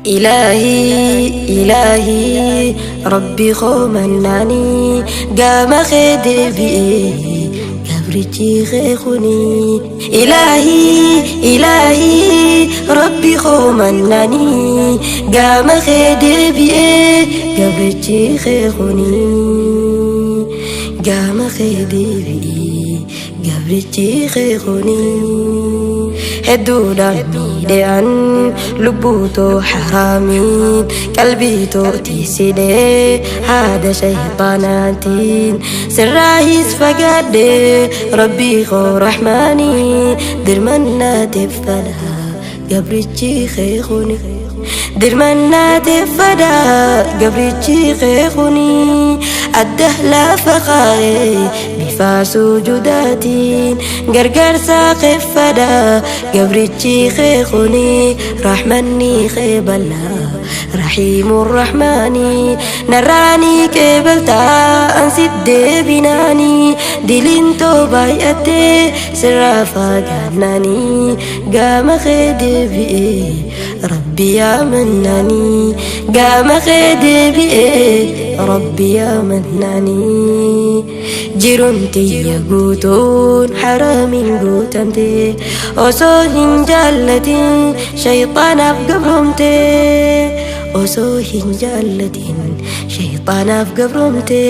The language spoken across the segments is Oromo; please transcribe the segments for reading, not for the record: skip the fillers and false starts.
إلهي إلهي ربي خو مناني قام خيدي بإيه قبرتي خيخوني إلهي إلهي ربي خو مناني قام خيدي بإيه قبرتي خيخوني قام خيدي بإيه قبرتي خيخوني hedduudhaan miidhean lubbuutoo haraamiin qalbiitoo tiisidhee haada shayxaanaatiin sirraahis fagaadhee rabbii koo rahmaanii dirmannaateef fadhaa gabrichi keekuni dirmannaateef fadhaa gabrichi keekuni adda lafa kaa'ee bifa sujudaatiin gargaarsa keeffadhaa gabrichi keekuni rahmanni keeballaa rahiimu rahmaanii narraanii qeebaltaa ansit deebinaanii dilintoo baay'attee sirraa fagaannaanii gaama kee deebi'ee rabbi yaa mannaanii gaama kee deebi'ee rabbi yaa mannaanii jiruun tiyya guutuun haraamiin guutamte osoo hin jaallatin shayxaanaaf gabroomte osoo hin jaallatin shayxaanaaf gabroomte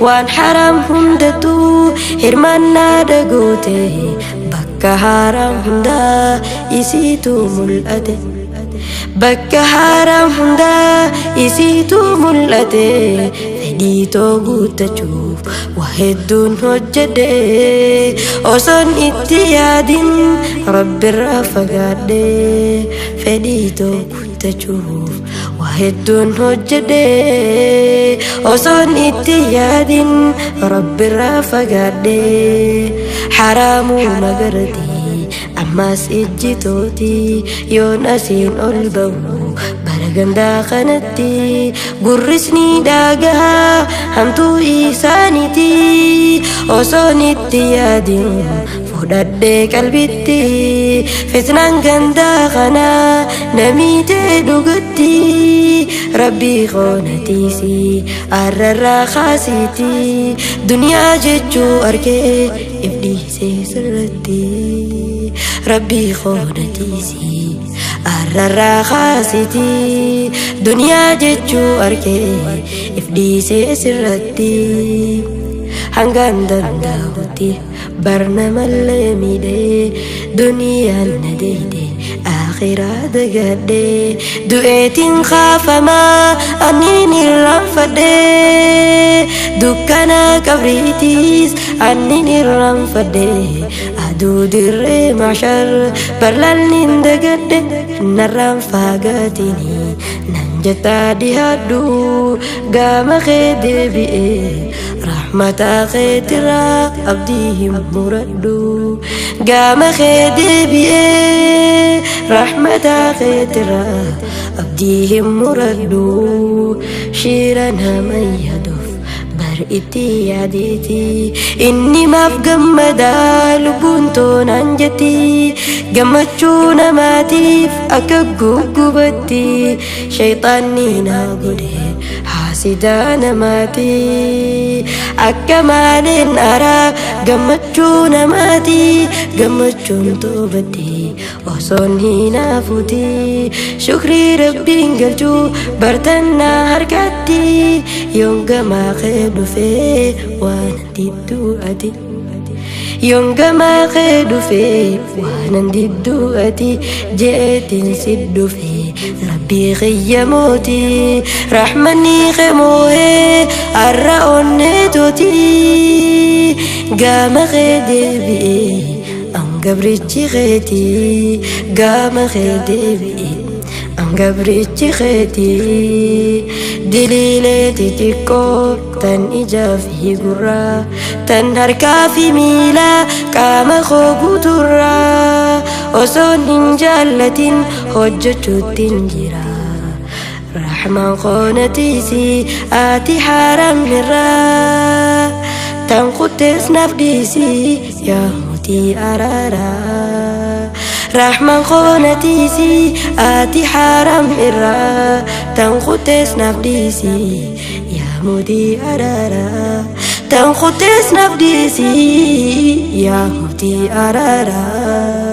waan haraam hundattuu hirmaannaa dhagoote bakka haraam hundaa isiitu mul'ate bakka haraam hundaa isiitu mul'ate fedhii too guuttachuuf waa hedduun hojjedhe osoon itti yaadin rabbirraa fagaadhe fedhii too guuttachuuf waa hedduun hojjedhe osoon itti yaadin rabbirraa fagaadhe haraamuu magarti ammas ijjitooti yoon asiin ol ba'u bara gandaa kanatti gurris ni dhagaha hamtuu isaaniiti osoon itti yaadin fudhadhee qalbitti fitnaan gandaa kana namiitee dhugatti rabbii koonatiisi arrarraa kaasiiti duniyaa jechuu arkee if dhiisee sirratti rabbii koonatiisi arrarraa kaasiti duniyaa jechuu arkee if dhiisee sirratti hangaan danda'utti barnamallee miidhee duniyaan na deeyte akhiraa dagadhee du'eetiin kaafamaa aniin irraanfadhee dukkana qabriitiis annin irraanfadhee aduu dirree mashar barlalnin dagadhe narraan faagaatini nan jettaa dhihaadhu gaama kee deebi'ee rahmata keetirraa abdii hin muradhu gaama kee deebi'ee rahmata keetirraa abdii hin muradhu shiira nama yaaduuf bar itti yaadeeti inni maaf gammadaa lubbuun toonaan jetti gammachuu namaatiif akka guggubatti shayxaanni na godhe haasidaa namaati akka maaleen araa gammachuu namaati gammachuun toobadde osoon hin hafuuti shukrii rabbiin galchuu bartannaa harkatti yoon gamaa kee dhufee waan didduu ati yoon gamaa kee dhufee waanan didduu ati jeetiin si dhufee rabbii kiyya mootii rahmanni kee moo'ee arra onnee tootii gaama kee deebi'ee an gabrichi keetii gaama kee deebi'ee an gabrichi keetii diliilee xixiqqoo tan ijaa fi gurraa tan harkaa fi miilaa qaama koo guuturraa osoon hin jaallatin hojjechuuttiin jira rahmaan koonatiisi ati haramnirraa tan kuttees naaf dhiisi yaa mootii. mootii araaraa. Rahman koonatiisi ati haram irraa tan kutees naaf dhiisi yaa mootii araaraa. Tan kutees naaf dhiisi yaa mootii araaraa.